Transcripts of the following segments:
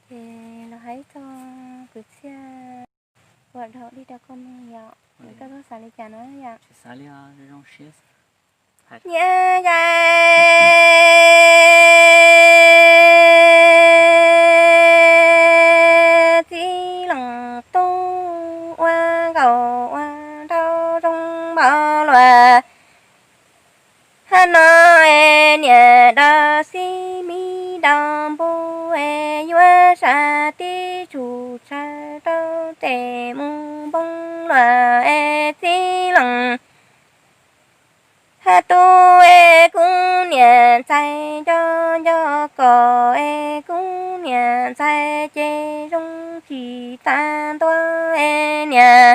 Ces los hais txog kwv txhiaj uas dhau dib rau koj mloog yom, koj xav li cas no yom? Nyiaj yai txij loos tooj ua nkaus ua nraug zoo npaum luaj. Hab no es niam dau xib mib dau npug es yuav sab tib tsum tshaw rau tes mus npoo luaj es txij loos. Hab tub es kuv niam ntxhais nco nco kom es kuv niam ntxhais ces zoo tsis tas ntua es niam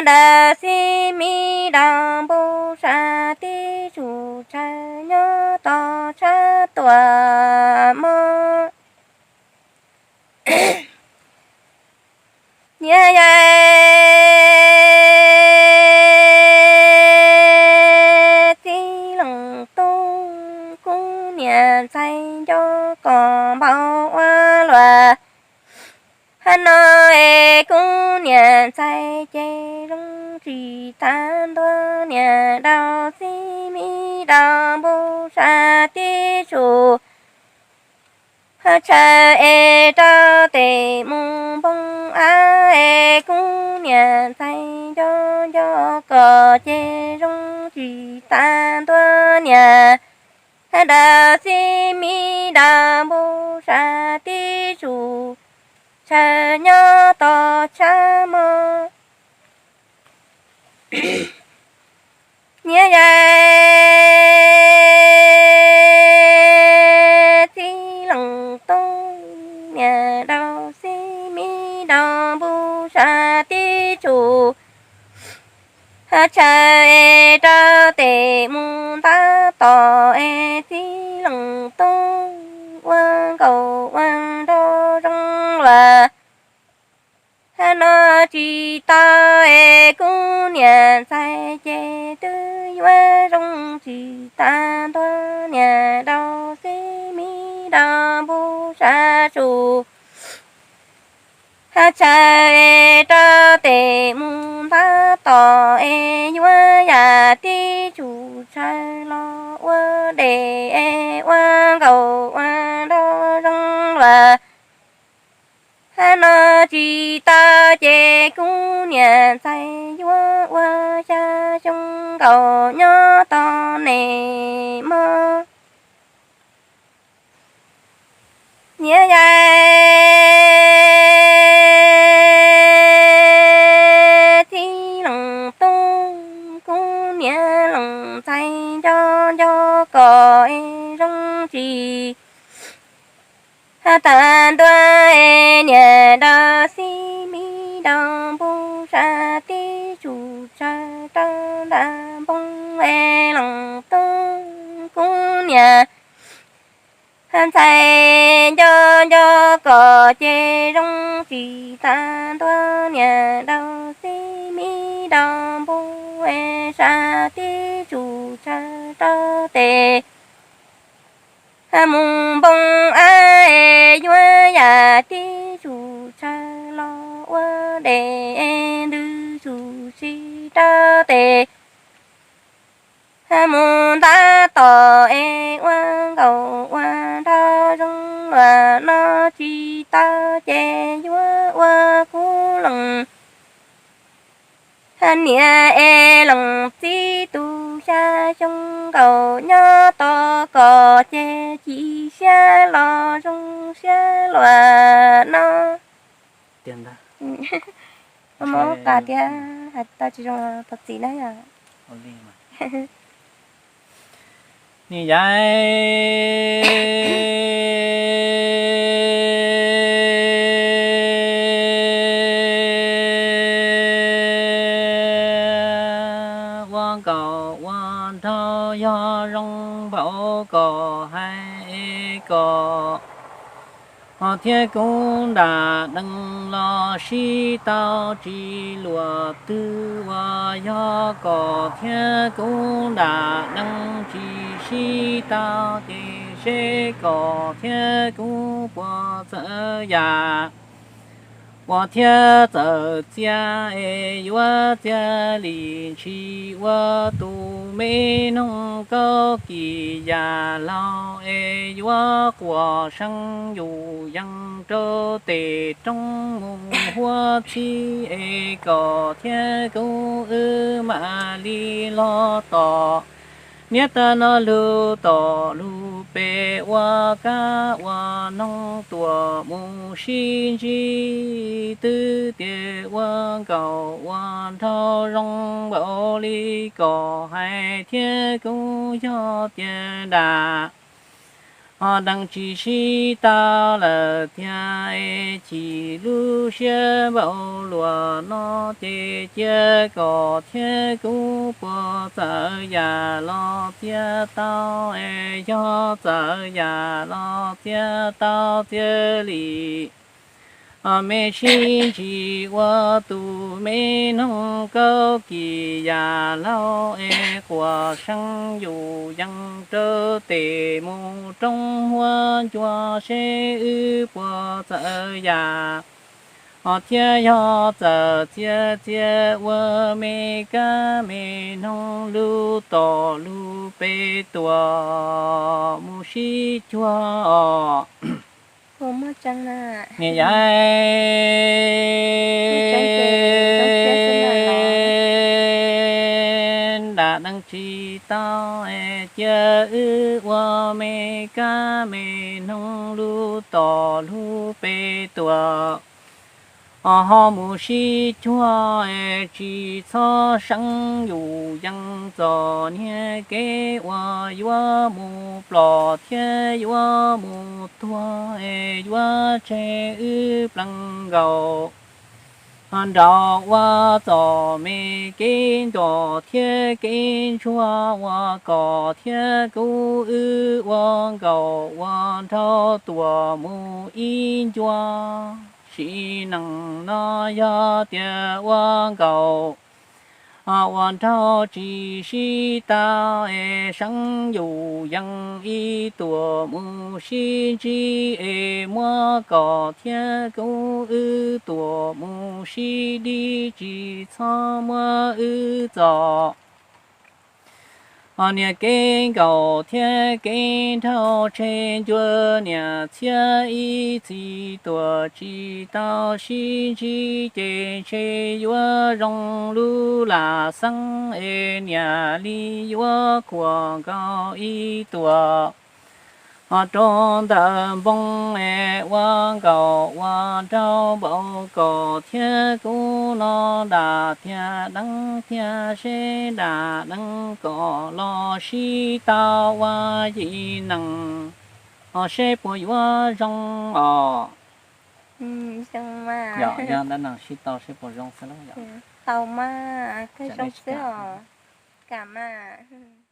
dau xib mib dau npug sab tib tsum tshaw nyob toj tshab tuam mog. Nyiaj yai txij loos tooj kuv niam ntxhais nco kom npaum ua luaj. Hab no es kuv niam ntxhais ces zoo tsis tas ntua niam dau xib mib dau npug sab tib tsum tshaw es rau tes mus npoo av es kuv niam ntxhais nco nco kom ces zoo tsis tas ntua niam dau xib mib dau npug sab tib tsum tshaw nyob toj tshab mog. Nyiaj yai txij loos tooj niam dau xib mib dau npug sab tib tsum tshaw es rau tes mus ntab tom es txij loos tooj ua nkaus ua nraug zoo luaj. Hab no tsis tau es kuv niam ntxhais ces twb yuav zoo tsis tas ntua niam dau xib mib dau npug sab tsum tshaw es rau tes mus ntab tom es yuav yam tib tsum tshaw los ua dej es ua nkaus ua nraug zoo luaj. Hab no tsis tau ces kuv niam ntxhais yuav ua xya xyoo nkaus nyob toj neej mog. Nyiaj yai txij loos tooj kuv niam loos ntxhais nco nco kom es zoo tsis tas ntua es niam dau xib mib dau npug sab tib tsum tshaw rau nram npoo es loos tooj kuv niam ntxhais nco nco kom ces zoo tsis tas ntua niam dau xib mib dau npug es sab tib tsum tshaw rau tes mus npoo av es yuav yam tib tsum tshaw los ua dej es ntws tsum si rau tes mus ntab tom es ua nkaus ua nraug zoo luaj no tsis tau ces yuav ua kuv loos niam es loos txib tus xya xyoo nkaus nyob toj kom ces chim siab los zoo siab luaj no. Tiag ntag. Muab qas thiab hais tau tsis zoo los thov txim na yom. Niam yais ua nkaus ua nraug yog zoo npaum kom hais kom Ho thiab kuv nram nees los sib tau tsis luam twg uas yog kom thiab kuv nram nees tsis sib tau ces seb kom thiab kuv puas txawv yam uas thiab txawm txia es yuav txia li ntshis ua tus me noog kaub kis yam laug es yuav quas seeb yus yees rau tes roob mus huab txhib es kom thiab kuv wb mam li los tom niam tais no lug tom lug pem ua kab ua noog tuam mus sib ntsib twb tias ua nkaus ua nraug zoo npaum li kom hais thiab kuv yog tias nram ho nees tsis sib tau lawm tiag es chim lub siab npaum luam no ces cia kom thiab kuv puas txawv yam los txia tau es yog txawv yam los txia tau txia li ho me sib ntsis ua tus me noog kaub kis yam laug es quas seeb yus yees rau tes mus roob huab ncua seb wb puas txawv yam ho thiab yog txawm txia txia ua me kab me noog lug tom lug pem tuam mus sib cuag os. Niam yais, nram nees tsis tau es cia wb ua me kab me noog lug tom lug pem tuam ho ho mus sib cuag es tsis txhob seeb yus yees txom niag kev uas yuav mus plom thiab yuav mus tuag es yuav tseg wb plees nkaus ho nraum ua txom me kev ntuas thiab kev ntsuag ua kom thiab kuv wb ua nkaus ua nraug tuam mus ib ncua. Sim neej no yog tias ua nkaus ho ua nraug tsis sib tau es seeb yus yees ib tuam mus sib ntsib es muab kom thiab kuv wb tuam mus sib dib tsis txhob muab wb txom ho niag kev nkaus thiab kev nraug tseg ncua niam txhiab ib txhis tuam tsis tau sib ntsib ces ntshe yuav zoo lub lam xeeb es niam li yuav khuam nkaus ib tuam ho rau ntawm npoo es ua nkaus ua nraug npaum kom thiab kuv no nram tiag deev tiag seb nram deev kom los sib tau ua yim neeg ho seb puas yuav zoo os. Yog dab neeg sib tau seb puas zoo xwb lauj. Tau mas, zoo xwb os. Kam mas.